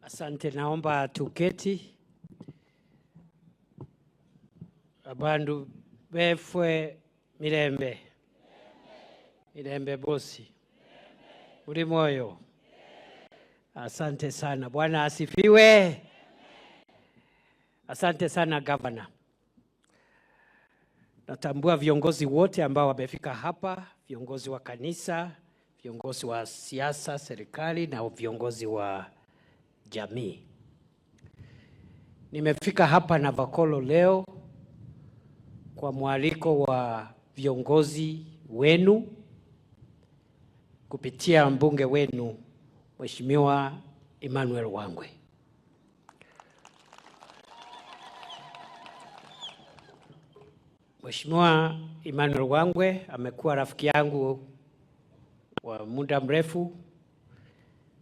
Asante, naomba tuketi. Abandu befwe mirembe. Mirembe bosi. Muri moyo. Asante sana. Bwana asifiwe. Asante sana Governor. Natambua viongozi wote ambao wamefika hapa, viongozi wa kanisa, viongozi wa siasa, serikali na viongozi wa jamii. Nimefika hapa Navakholo leo kwa mwaliko wa viongozi wenu kupitia mbunge wenu Mheshimiwa Emmanuel Wangwe. Mheshimiwa Emmanuel Wangwe amekuwa rafiki yangu wa muda mrefu.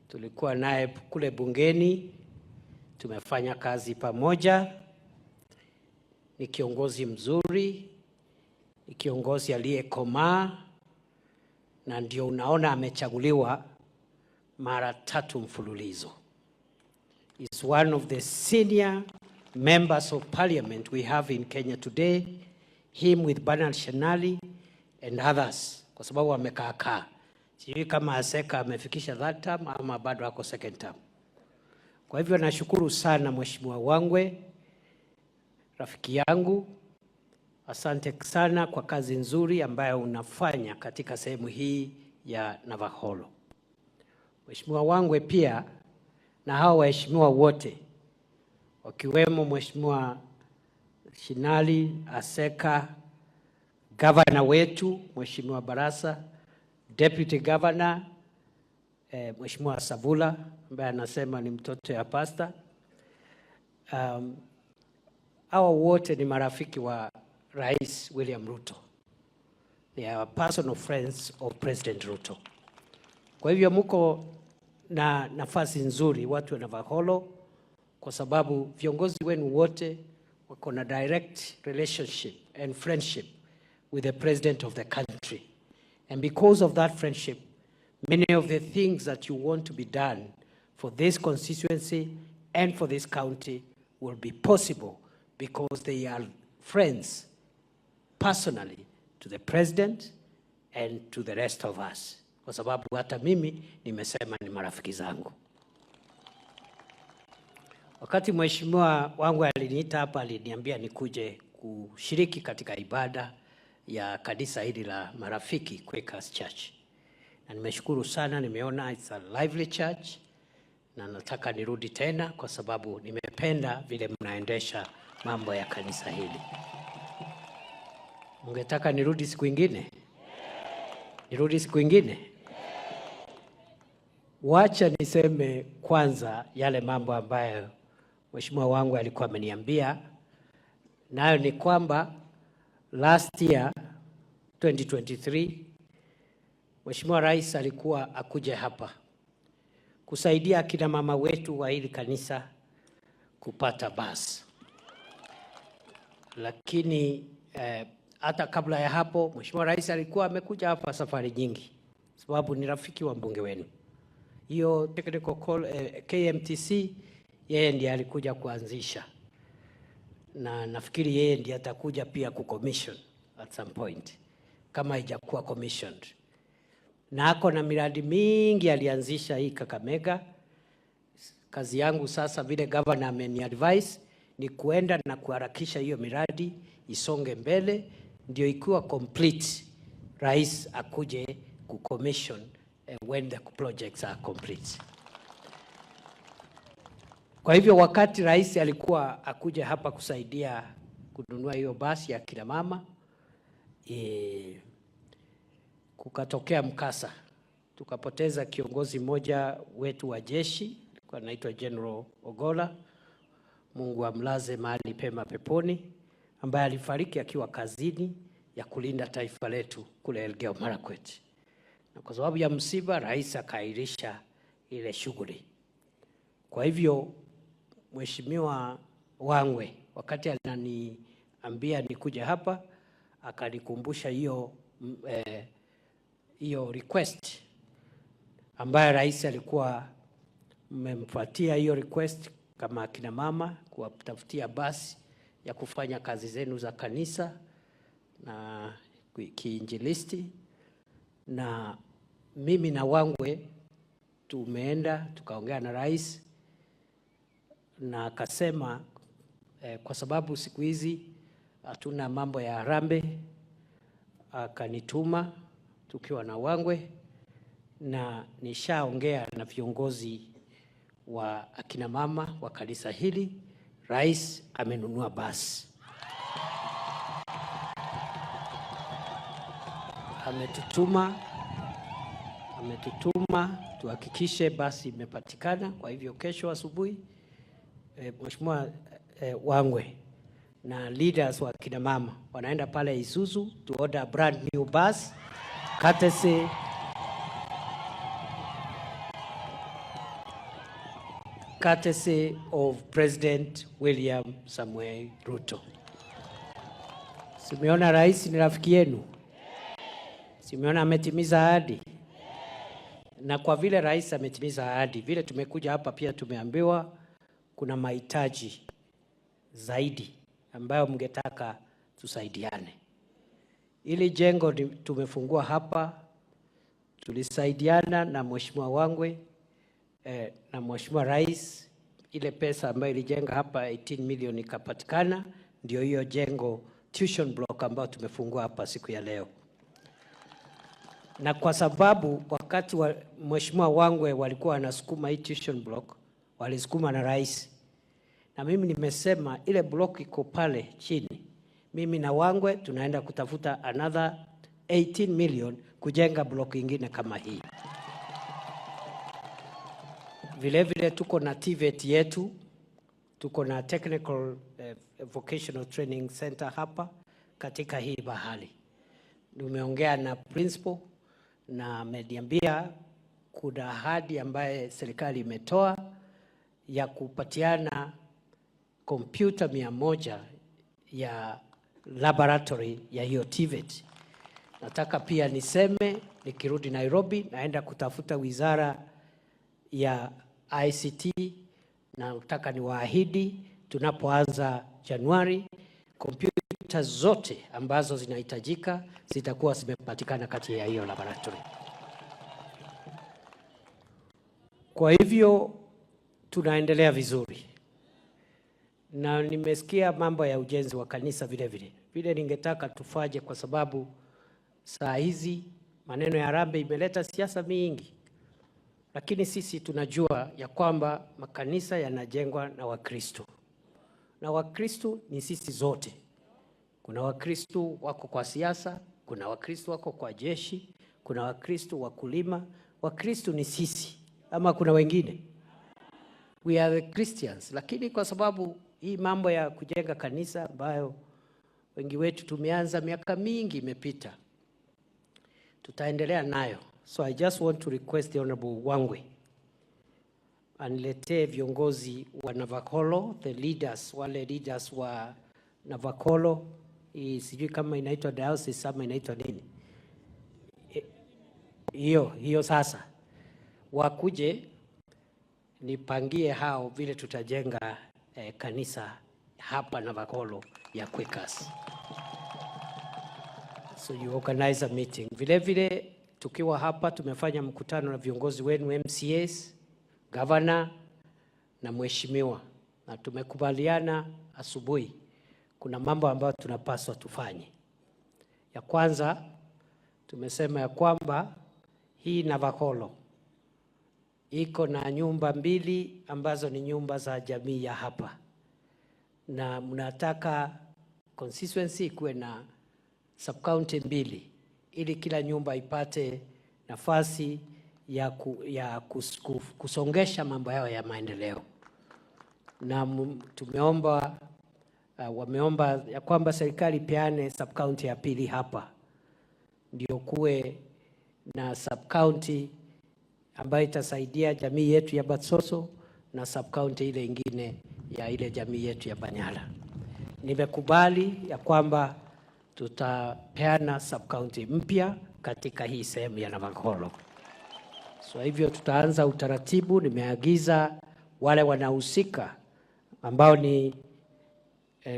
Tulikuwa naye kule bungeni, tumefanya kazi pamoja. Ni kiongozi mzuri, ni kiongozi aliyekomaa, na ndio unaona amechaguliwa mara tatu mfululizo. Is one of the senior members of parliament we have in Kenya today, him with Bernard Shinali and others, kwa sababu wamekaa kaa. Sijui kama Aseka amefikisha that term ama bado ako second term. Kwa hivyo nashukuru sana Mheshimiwa Wangwe, rafiki yangu. Asante sana kwa kazi nzuri ambayo unafanya katika sehemu hii ya Navakholo. Mheshimiwa Wangwe pia na hao waheshimiwa wote wakiwemo Mheshimiwa Shinali, Aseka, gavana wetu Mheshimiwa Barasa, Deputy Governor Mheshimiwa Savula ambaye anasema ni mtoto ya pasta. Hawa wote ni marafiki wa Rais William Ruto. They are personal friends of President Ruto. Kwa hivyo muko na nafasi nzuri watu wa Navakholo, kwa sababu viongozi wenu wote wako na direct relationship and friendship with the president of the country. And because of that friendship, many of the things that you want to be done for this constituency and for this county will be possible because they are friends personally to the president and to the rest of us. Kwa sababu hata mimi nimesema ni marafiki zangu. Wakati mheshimiwa wangu aliniita hapa, aliniambia nikuje kushiriki katika ibada ya kanisa hili la Marafiki Quakers Church. Na nimeshukuru sana, nimeona it's a lively church na nataka nirudi tena kwa sababu nimependa vile mnaendesha mambo ya kanisa hili. Mungetaka nirudi siku ingine? Nirudi siku ingine? Wacha niseme kwanza yale mambo ambayo mheshimiwa wangu alikuwa ameniambia, nayo ni kwamba last year 2023 Mheshimiwa Rais alikuwa akuje hapa kusaidia akina mama wetu wa hili kanisa kupata basi, lakini hata kabla ya hapo Mheshimiwa Rais alikuwa amekuja hapa safari nyingi, sababu ni rafiki wa mbunge wenu. Hiyo technical call, KMTC yeye ndiye alikuja kuanzisha, na nafikiri yeye ndiye atakuja pia kucommission at some point kama haijakuwa commissioned. Na ako na miradi mingi alianzisha hii Kakamega. Kazi yangu sasa, vile governor ameni advise, ni kuenda na kuharakisha hiyo miradi isonge mbele, ndio ikiwa complete rais akuje kucommission when the projects are complete. Kwa hivyo wakati rais alikuwa akuja hapa kusaidia kununua hiyo basi ya kina mama kukatokea mkasa, tukapoteza kiongozi mmoja wetu wa jeshi, alikuwa anaitwa General Ogola, Mungu amlaze mahali pema peponi, ambaye alifariki akiwa kazini ya kulinda taifa letu kule Elgeyo Marakwet. Na kwa sababu ya msiba, rais akaahirisha ile shughuli. Kwa hivyo Mheshimiwa Wangwe wakati ananiambia nikuje hapa, akanikumbusha hiyo hiyo request ambayo rais alikuwa Mmemfuatia hiyo request kama akina mama kuwatafutia basi ya kufanya kazi zenu za kanisa na kiinjilisti, na mimi na Wangwe tumeenda tukaongea na rais na akasema kwa sababu siku hizi hatuna mambo ya harambee, akanituma tukiwa na Wangwe, na nishaongea na viongozi wa akina mama wa kanisa hili. Rais amenunua basi, ametutuma tuhakikishe basi imepatikana. Kwa hivyo kesho asubuhi Mheshimiwa Wangwe na leaders wa kina mama wanaenda pale Isuzu to order a brand new bus courtesy of President William Samoei Ruto. Simeona rais ni rafiki yenu? Simeona ametimiza ahadi? Na kwa vile rais ametimiza ahadi, vile tumekuja hapa pia tumeambiwa kuna mahitaji zaidi ambayo mngetaka tusaidiane. Ili jengo tumefungua hapa, tulisaidiana na Mheshimiwa Wangwe na Mheshimiwa Rais, ile pesa ambayo ilijenga hapa 18 million ikapatikana, ndio hiyo jengo tuition block ambayo tumefungua hapa siku ya leo. Na kwa sababu wakati wa Mheshimiwa Wangwe walikuwa wanasukuma hii tuition block, walisukuma na rais, na mimi nimesema ile block iko pale chini, mimi na Wangwe tunaenda kutafuta another 18 million kujenga block ingine kama hii. Vile vile tuko na TVET yetu, tuko na Technical Vocational Training Center hapa katika hii bahali. Nimeongea na principal na ameniambia kuna ahadi ambaye serikali imetoa ya kupatiana kompyuta 100 ya laboratory ya hiyo TVET. Nataka pia niseme nikirudi Nairobi naenda kutafuta wizara ya ICT, na nataka niwaahidi tunapoanza Januari kompyuta zote ambazo zinahitajika zitakuwa zimepatikana kati ya hiyo laboratory. Kwa hivyo tunaendelea vizuri, na nimesikia mambo ya ujenzi wa kanisa vile vile. Vile ningetaka tufaje, kwa sababu saa hizi maneno ya harambee imeleta siasa mingi, lakini sisi tunajua ya kwamba makanisa yanajengwa na Wakristo, na Wakristo ni sisi zote. Kuna Wakristo wako kwa siasa, kuna Wakristo wako kwa jeshi, kuna Wakristo wakulima. Wakristo ni sisi, ama kuna wengine? We are the Christians. Lakini kwa sababu hii mambo ya kujenga kanisa ambayo wengi wetu tumeanza miaka mingi imepita, tutaendelea nayo. So I just want to request the Honorable Wangwe aniletee viongozi wa Navakholo, the leaders, wale leaders wa Navakholo, hii sijui kama inaitwa diocese ama inaitwa nini hiyo sasa wakuje nipangie hao vile tutajenga kanisa hapa Navakholo ya Quakers. So you organize a meeting. Vile vile tukiwa hapa tumefanya mkutano na viongozi wenu MCAs, governor na mheshimiwa, na tumekubaliana asubuhi kuna mambo ambayo tunapaswa tufanye. Ya kwanza tumesema ya kwamba hii Navakholo iko na nyumba mbili ambazo ni nyumba za jamii ya hapa, na mnataka constituency ikuwe na sub-county mbili ili kila nyumba ipate nafasi ya kusongesha mambo yao ya maendeleo. Na tumeomba, wameomba ya kwamba serikali ipeane sub-county ya pili hapa, ndio kuwe na sub-county ambayo itasaidia jamii yetu ya Batsoso na sub-county ile ingine ya ile jamii yetu ya Banyala. Nimekubali ya kwamba tutapeana sub-county mpya katika hii sehemu ya Navakholo. So hivyo tutaanza utaratibu. Nimeagiza wale wanahusika ambao ni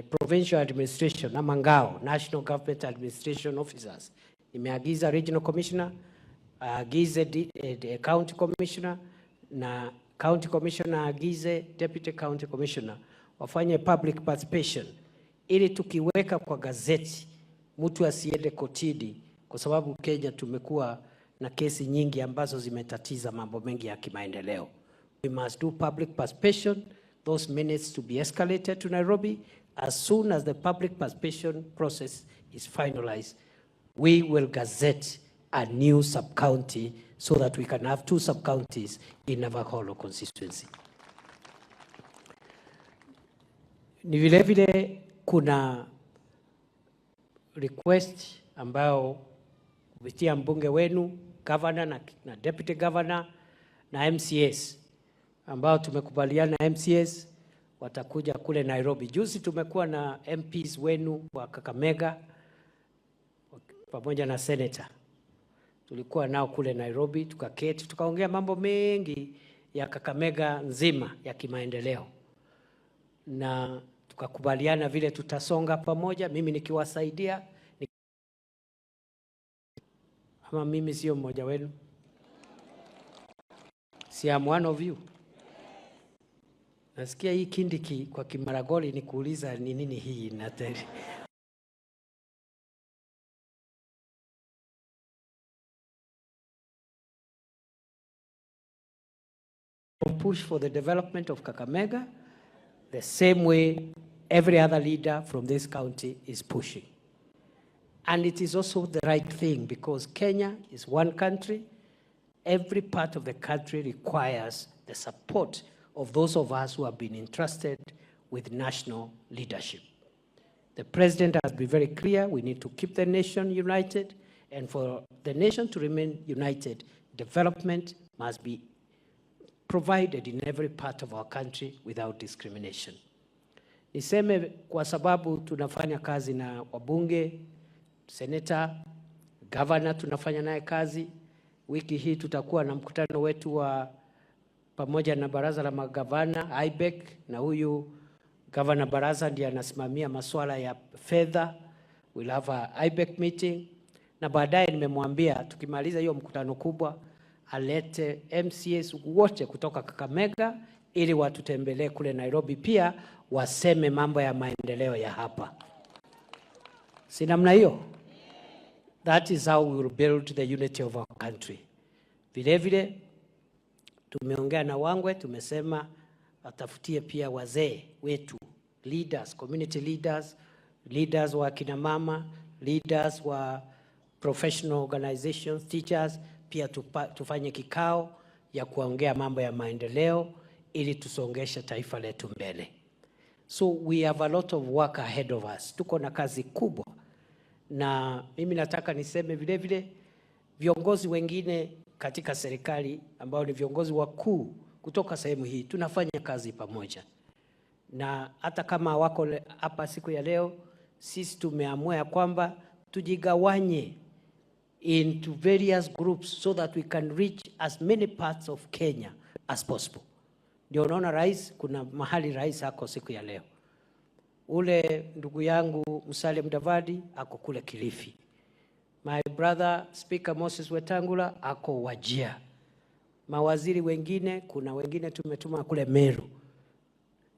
provincial administration ama NGAO, National Government Administration Officers. Nimeagiza regional commissioner aagize county commissioner na county commissioner aagize deputy county commissioner wafanye public participation, ili tukiweka kwa gazeti mtu asiende kotini, kwa sababu Kenya tumekuwa na kesi nyingi ambazo zimetatiza mambo mengi ya kimaendeleo. We must do public participation, those minutes to be escalated to Nairobi. As soon as the public participation process is finalized, we will gazette a new sub-county so that we can have 2 sub-counties in Navakholo constituency. Ni vile vile kuna request ambayo kupitia mbunge wenu, governor na deputy governor na MCS ambao tumekubaliana MCS watakuja kule Nairobi. Juzi tumekuwa na MPs wenu wa Kakamega pamoja na senator. Tulikuwa nao kule Nairobi, tukaketi tukaongea mambo mengi ya Kakamega nzima ya kimaendeleo, na tukakubaliana vile tutasonga pamoja, mimi nikiwasaidia ama mimi sio mmoja wenu? Si I'm one of you. Nasikia hii Kindiki kwa Kimaragoli ni kuuliza ni nini hii inateri. Push for the development of Kakamega the same way every other leader from this county is pushing. And it is also the right thing because Kenya is one country. Every part of the country requires the support of those of us who have been entrusted with national leadership. The president has been very clear, we need to keep the nation united, and for the nation to remain united, development must be provided in every part of our country without discrimination. Niseme kwa sababu tunafanya kazi na wabunge, senator, governor tunafanya naye kazi. Wiki hii tutakuwa na mkutano wetu wa pamoja na baraza la magavana IBEC, na huyu Governor Baraza ndiye anasimamia masuala ya fedha. We'll have a IBEC meeting, na baadaye nimemwambia tukimaliza hiyo mkutano kubwa alete MCAs wote kutoka Kakamega ili watutembelee kule Nairobi pia waseme mambo ya maendeleo ya hapa. Si namna hiyo? That is how we will build the unity of our country. Vile vile tumeongea na Wangwe, tumesema watafutie pia wazee wetu, leaders, community leaders, leaders wa kina mama, leaders wa professional organizations, teachers, pia tufanye kikao ya kuongea mambo ya maendeleo ili tusongeshe taifa letu mbele. So we have a lot of work ahead of us. Tuko na kazi kubwa. Na mimi nataka niseme vile vile viongozi wengine katika serikali ambao ni viongozi wakuu kutoka sehemu hii tunafanya kazi pamoja. Na hata kama wako hapa siku ya leo, sisi tumeamua ya kwamba tujigawanye into various groups so that we can reach as many parts of Kenya as possible. Ndio unaona rais, kuna mahali rais ako siku ya leo. Ule ndugu yangu Musalia Mudavadi ako kule Kilifi. My brother Speaker Moses Wetangula ako Wajir. Mawaziri wengine, kuna wengine tumetuma kule Meru.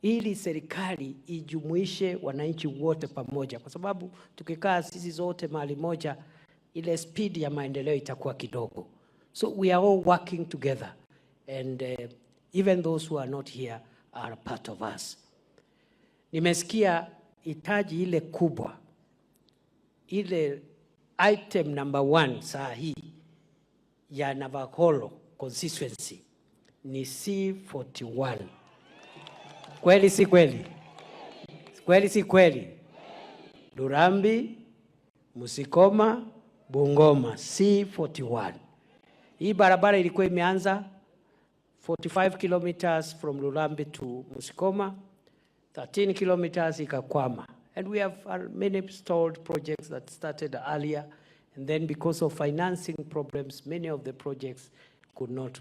Ili serikali ijumuishe wananchi wote pamoja, kwa sababu tukikaa sisi zote mahali moja, ile speed ya maendeleo itakuwa kidogo. So we are all working together, and even those who are not here are part of us. Nimesikia hitaji ile kubwa, ile item number 1 saa hii ya Navakholo constituency ni C41. Kweli si kweli? Kweli si kweli? Lurambi, Musikoma, Bungoma, C41. Hii barabara ilikuwa imeanza 45 kilometers from Lurambi to Musikoma, 13 kilometers ikakwama. And we have many stalled projects that started earlier, and then because of financing problems, many of the projects could not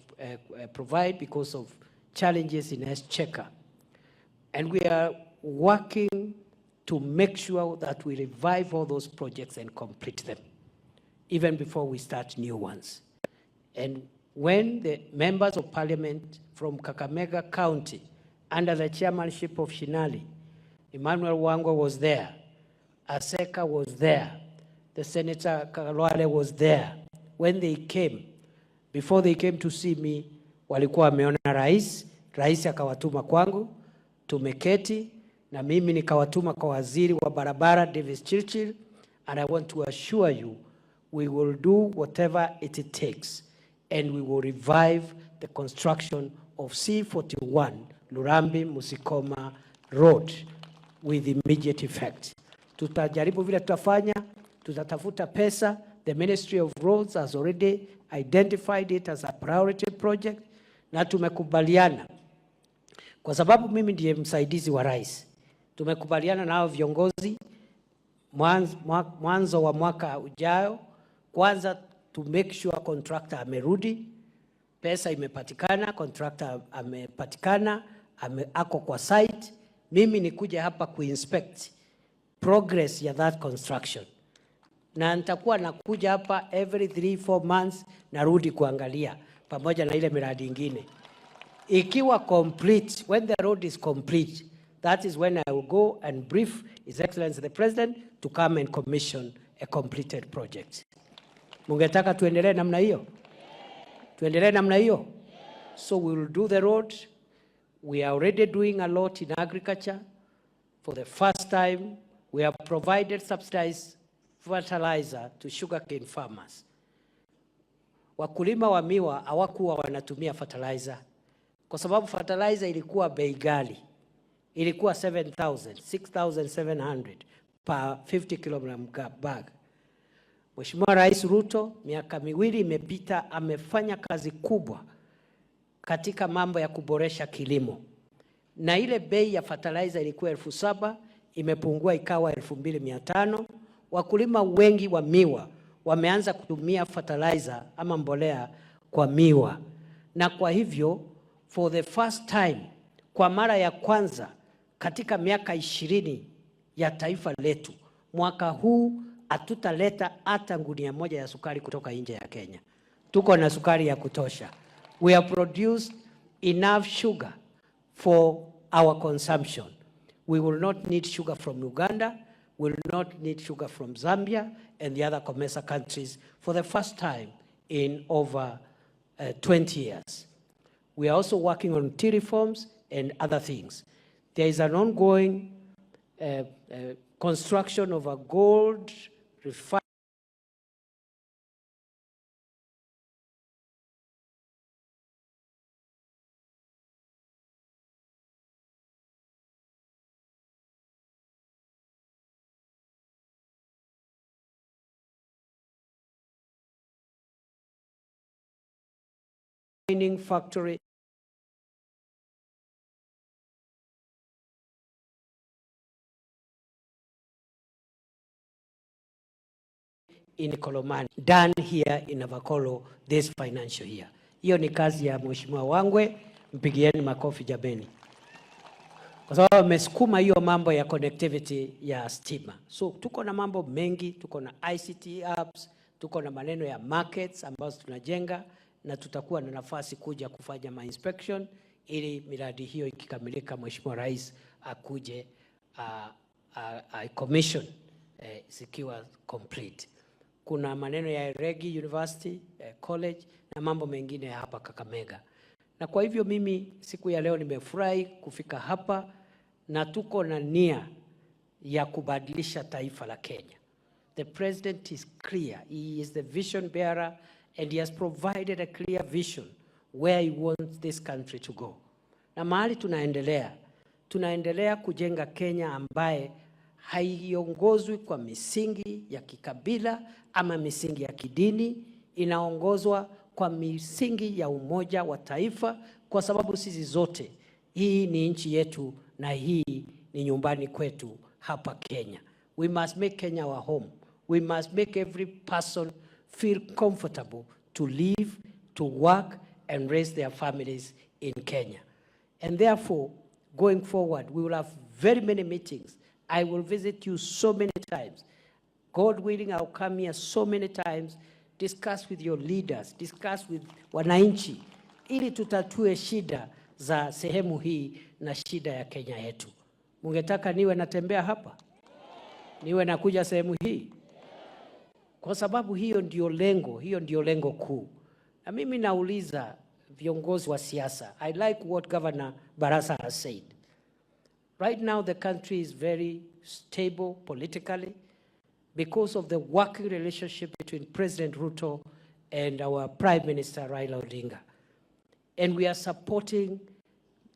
provide because of challenges in Exchequer. And we are working to make sure that we revive all those projects and complete them, even before we start new ones. And when the members of parliament from Kakamega County, under the chairmanship of Shinali, Emmanuel Wangwe was there, Aseka was there, the Senator Khalwale was there. When they came, before they came to see me, walikuwa wameona rais, rais akawatuma kwangu, tumeketi na mimi nikawatuma kwa waziri wa barabara Davis Chirchir, and I want to assure you we will do whatever it takes and we will revive the construction of C41 Lurambi Musikoma Road with immediate effect. Tutajaribu vile tutafanya, tutatafuta pesa. The Ministry of Roads has already identified it as a priority project, na tumekubaliana kwa sababu mimi ndiye msaidizi wa rais. Tumekubaliana nao viongozi mwanzo wa mwaka ujao, kwanza to make sure contractor amerudi, pesa imepatikana, contractor amepatikana, ako kwa site. Mimi nikuja hapa kuinspect progress ya that construction, na nitakuwa nakuja hapa every 3 4 months, narudi kuangalia pamoja na ile miradi ingine ikiwa complete. When the road is complete, that is when I will go and brief His Excellency the President to come and commission a completed project. Mungetaka tuendelee namna hiyo? Tuendelee namna hiyo? So we will do the road. We are already doing a lot in agriculture. For the first time, we have provided subsidized fertilizer to sugarcane farmers. Wakulima wa miwa hawakuwa wanatumia fertilizer kwa sababu fertilizer ilikuwa bei ghali, ilikuwa 7000, 6700 per 50 kilogram bag. Mheshimiwa Rais Ruto miaka 2 imepita, amefanya kazi kubwa katika mambo ya kuboresha kilimo, na ile bei ya fertilizer ilikuwa 7,000 imepungua ikawa 2,500. Wakulima wengi wa miwa wameanza kutumia fertilizer ama mbolea kwa miwa, na kwa hivyo for the first time, kwa mara ya kwanza katika miaka 20 ya taifa letu, mwaka huu hatutaleta hata gunia moja ya sukari kutoka nje ya Kenya. Tuko na sukari ya kutosha. We have produced enough sugar for our consumption. We will not need sugar from Uganda, we will not need sugar from Zambia and the other COMESA countries for the first time in over 20 years. We are also working on tea reforms and other things. There is an ongoing construction of a gold refining factory in Kolomani, done here in Navakholo this financial year. Hiyo ni kazi ya Mheshimiwa Wangwe, mpigieni makofi jameni, kwa sababu amesukuma hiyo mambo ya connectivity ya stima. So tuko na mambo mengi, tuko na ICT apps, tuko na maneno ya markets ambazo tunajenga, na tutakuwa na nafasi kuja kufanya ma inspection ili miradi hiyo ikikamilika, Mheshimiwa Rais akuje commission zikiwa complete. Kuna maneno ya Eregi University College na mambo mengine hapa Kakamega. Na kwa hivyo mimi siku ya leo nimefurahi kufika hapa, na tuko na nia ya kubadilisha taifa la Kenya. The president is clear. He is the vision bearer and he has provided a clear vision where he wants this country to go. Na mahali tunaendelea, tunaendelea kujenga Kenya ambaye haiongozwi kwa misingi ya kikabila ama misingi ya kidini, inaongozwa kwa misingi ya umoja wa taifa, kwa sababu sisi zote hii ni nchi yetu na hii ni nyumbani kwetu hapa Kenya. We must make Kenya our home. We must make every person feel comfortable to live, to work and raise their families in Kenya. And therefore, going forward, we will have very many meetings. I will visit you so many times. God willing, I'll come here so many times, discuss with your leaders, discuss with wananchi, ili tutatue shida za sehemu hii na shida ya Kenya yetu. Mungetaka niwe natembea hapa? Niwe nakuja sehemu hii? Kwa sababu hiyo ndio lengo, hiyo ndio lengo kuu. Na mimi nauliza viongozi wa siasa, I like what Governor Barasa has said. Right now the country is very stable politically because of the working relationship between President Ruto and our Prime Minister Raila Odinga. And we are supporting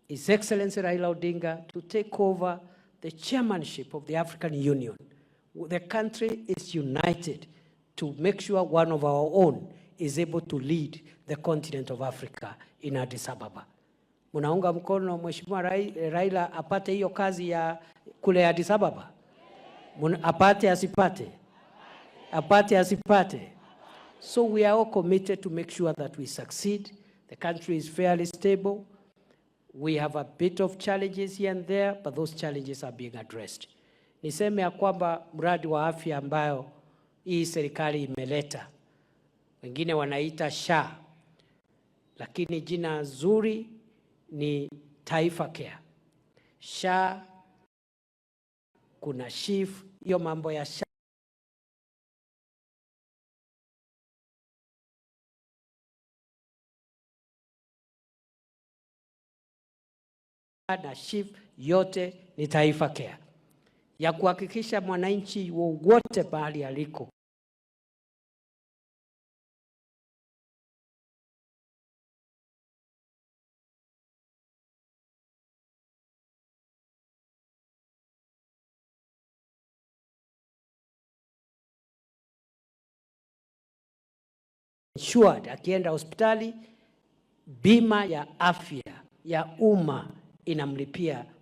His Excellency Raila Odinga to take over the chairmanship of the African Union. The country is united to make sure one of our own is able to lead the continent of Africa in Addis Ababa. Munaunga mkono Mheshimiwa Raila apate hiyo kazi ya kule Addis Ababa? Apate asipate? Apate asipate? So we are all committed to make sure that we succeed. The country is fairly stable. We have a bit of challenges here and there, but those challenges are being addressed. Niseme ya kwamba mradi wa afya ambayo hii serikali imeleta, wengine wanaita SHA, lakini jina zuri ni Taifa Care. SHA, kuna SHIF, hiyo mambo ya SHA na SHIF yote ni Taifa Care, ya kuhakikisha mwananchi wowote pahali aliko insured, akienda hospitali bima ya afya ya umma inamlipia.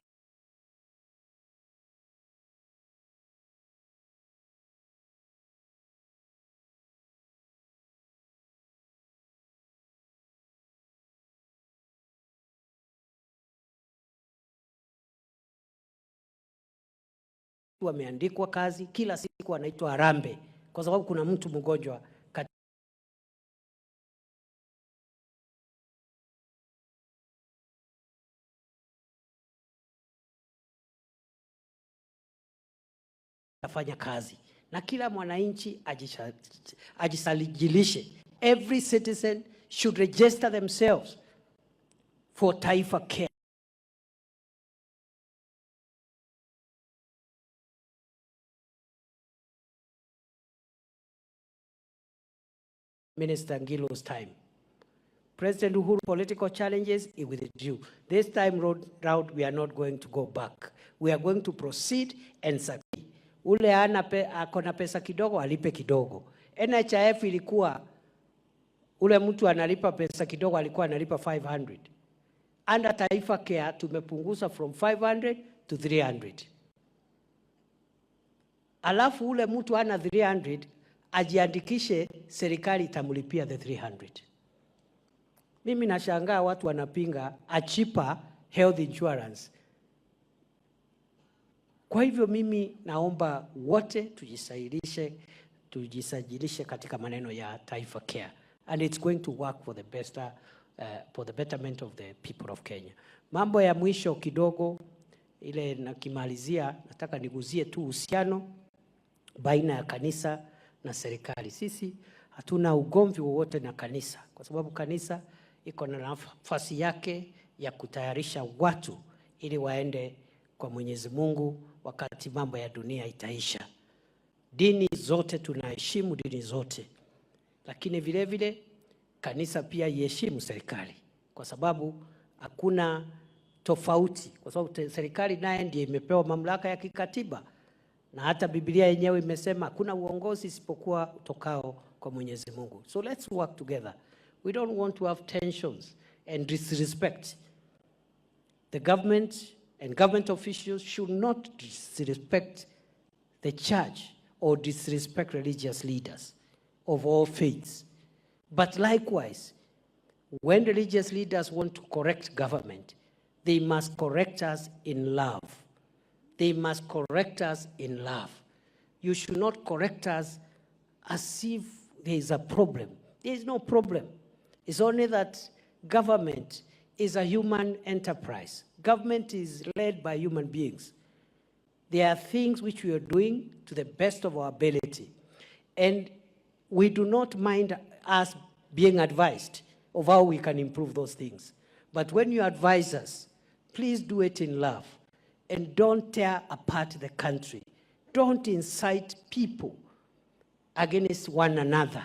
Wameandikwa kazi kila siku wanaitwa harambee kwa sababu kuna mtu mgonjwa afanya kazi, na kila mwananchi ajisajilishe. Every citizen should register themselves for Taifa Care. Minister Ngilu's time. President Uhuru political challenges, he withdrew. This time round, we are not going to go back. We are going to proceed and succeed. Ule ana ako na pesa kidogo, alipe kidogo. NHIF ilikuwa, ule mtu analipa pesa kidogo, alikuwa analipa 500. Under Taifa Care, tumepunguza from 500 to 300. Alafu ule mtu ana 300, ajiandikishe, serikali itamlipia the 300. Mimi nashangaa watu wanapinga a cheaper health insurance. Kwa hivyo mimi naomba wote tujisajilishe katika maneno ya Taifa Care, and it's going to work for the best, for the betterment of the people of Kenya. Mambo ya mwisho kidogo ile nakimalizia, nataka niguzie tu uhusiano baina ya kanisa na serikali. Sisi hatuna ugomvi wowote na kanisa, kwa sababu kanisa iko na nafasi yake ya kutayarisha watu ili waende kwa Mwenyezi Mungu wakati mambo ya dunia itaisha. Dini zote tunaheshimu dini zote, lakini vile vile kanisa pia iheshimu serikali, kwa sababu hakuna tofauti, kwa sababu serikali naye ndiye imepewa mamlaka ya kikatiba, na hata Biblia yenyewe imesema hakuna uongozi isipokuwa utokao kwa Mwenyezi Mungu. So let's work together. We don't want to have tensions and disrespect. The government and government officials should not disrespect the church or disrespect religious leaders of all faiths. But likewise, When religious leaders want to correct government, they must correct us in love. They must correct us in love. You should not correct us as if there is a problem. There is no problem. It's only that government is a human enterprise. Government is led by human beings. There are things which we are doing to the best of our ability. And we do not mind us being advised of how we can improve those things. But when you advise us, please do it in love and don't tear apart the country. Don't incite people against one another.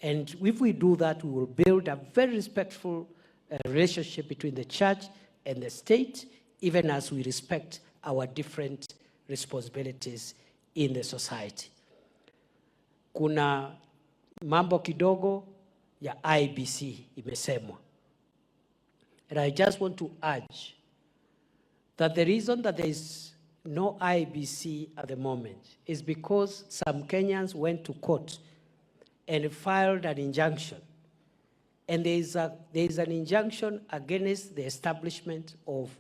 And if we do that, we will build a very respectful relationship between the church and the state, even as we respect our different responsibilities in the society. Kuna mambo kidogo ya IEBC imesemwa. And I just want to urge that the reason that there is no IEBC at the moment is because some Kenyans went to court and filed an injunction. And there is an injunction against the establishment of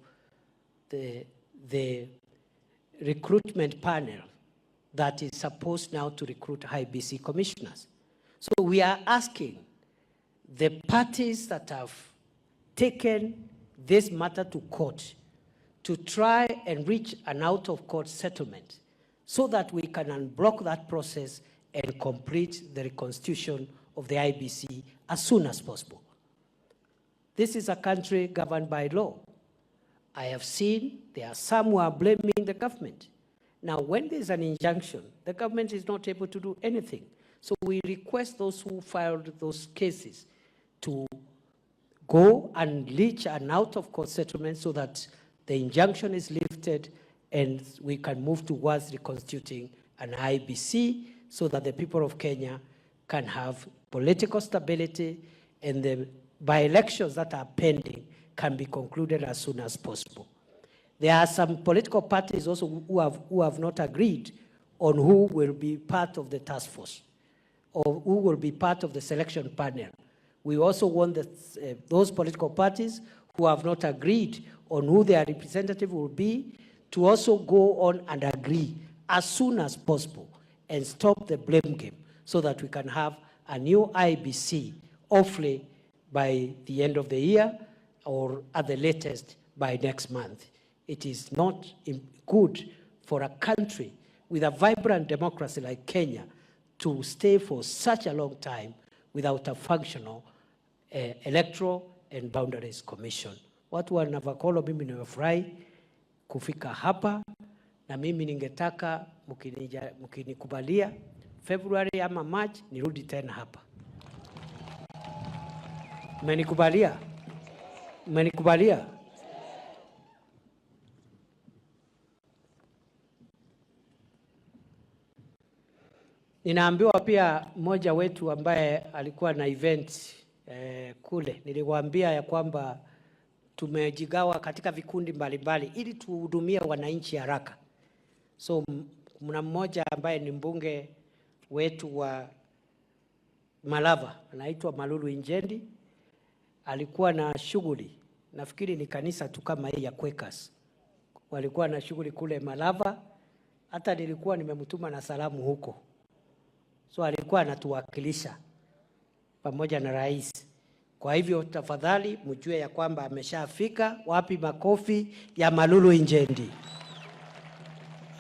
the recruitment panel that is supposed now to recruit IEBC commissioners. So we are asking the parties that have taken this matter to court to try and reach an out-of-court settlement so that we can unblock that process and complete the reconstitution of the IEBC as soon as possible. This is a country governed by law. I have seen there are some who are blaming the government. Now, when there's an injunction, the government is not able to do anything. So we request those who filed those cases to go and reach an out-of-court settlement so that the injunction is lifted and we can move towards reconstituting an IEBC so that the people of Kenya can have political stability and the by-elections that are pending can be concluded as soon as possible. There are some political parties also who have not agreed on who will be part of the task force or who will be part of the selection panel. We also want those political parties who have not agreed on who their representative will be to also go on and agree as soon as possible and stop the blame game so that we can have a new IEBC, hopefully by the end of the year or at the latest by next month. It is not good for a country with a vibrant democracy like Kenya to stay for such a long time without a functional Electoral and Boundaries Commission. Watu wa Navakholo, mimi nimefurahi kufika hapa na mimi ningetaka mkinikubalia February ama March nirudi tena hapa. Mmenikubalia? Mmenikubalia? Ninaambiwa pia mmoja wetu ambaye alikuwa na event kule, niliwaambia ya kwamba tumejigawa katika vikundi mbalimbali ili tuhudumie wananchi haraka. So mna mmoja ambaye ni mbunge wetu wa Malava anaitwa Malulu Injendi, alikuwa na shughuli, nafikiri ni kanisa tu kama hii ya Quakers, walikuwa na shughuli kule Malava, hata nilikuwa nimemtuma na salamu huko, so alikuwa anatuwakilisha pamoja na rais. Kwa hivyo tafadhali mjue ya kwamba ameshafika. Wapi makofi ya Malulu Injendi?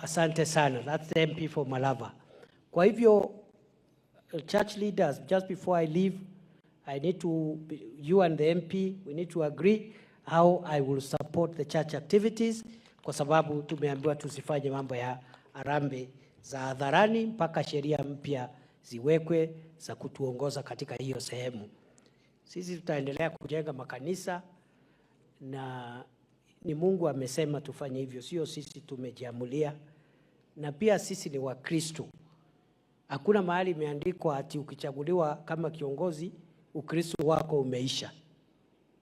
Asante sana. That's the MP for Malava. Kwa hivyo church leaders, just before I leave, I need to, you and the MP, we need to agree how I will support the church activities, kwa sababu tumeambiwa tusifanye mambo ya harambee za hadharani mpaka sheria mpya ziwekwe za kutuongoza katika hiyo sehemu. Sisi tutaendelea kujenga makanisa na ni Mungu amesema tufanye hivyo, sio sisi tumejiamulia. Na pia sisi ni Wakristo. Hakuna mahali imeandikwa ati ukichaguliwa kama kiongozi Ukristo wako umeisha.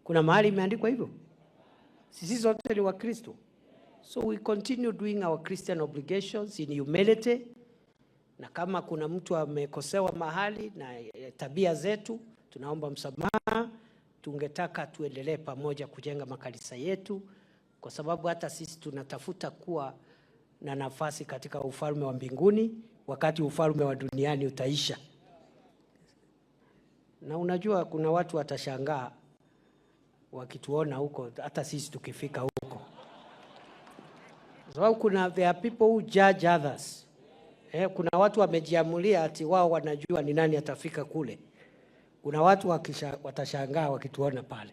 Kuna mahali imeandikwa hivyo? Sisi zote ni Wakristo. So we continue doing our Christian obligations in humility, na kama kuna mtu amekosewa mahali na tabia zetu, Tunaomba msamaha. Tungetaka tuendelee pamoja kujenga makanisa yetu, kwa sababu hata sisi tunatafuta kuwa na nafasi katika ufalme wa mbinguni wakati ufalme wa duniani utaisha. Na unajua kuna watu watashangaa wakituona huko, hata sisi tukifika huko, kwa sababu kuna, there are people who judge others. Kuna watu wamejiamulia ati wao wanajua ni nani atafika kule. Kuna watu watashangaa wakituona pale.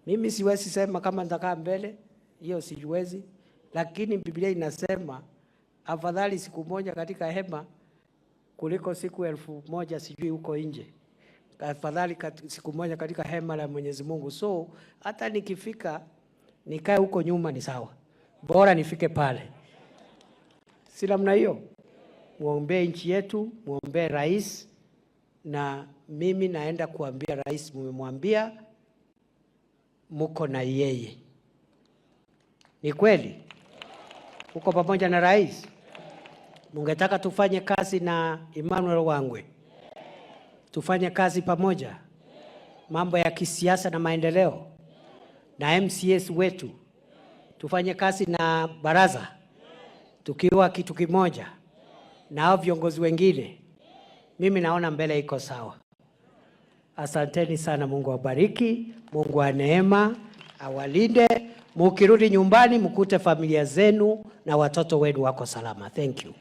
Mimi siwezi sema kama nitakaa mbele, hiyo siwezi, lakini Biblia inasema afadhali siku moja katika hema kuliko siku 1000 sijui huko nje. Afadhali siku moja katika hema la Mwenyezi Mungu. So hata nikifika nikae huko nyuma ni sawa, bora nifike pale. Si namna hiyo? Muombee nchi yetu, muombee rais, na mimi naenda kuambia rais, mumemwambia muko na yeye. Ni kweli uko pamoja na rais? Mungetaka tufanye kazi na Emmanuel Wangwe, tufanye kazi pamoja, mambo ya kisiasa na maendeleo, na MCAs wetu, tufanye kazi na baraza tukiwa kitu kimoja na hao viongozi wengine. Mimi naona mbele iko sawa. Asanteni sana, Mungu awabariki, Mungu wa neema awalinde. Mukirudi nyumbani mkute familia zenu na watoto wenu wako salama. Thank you.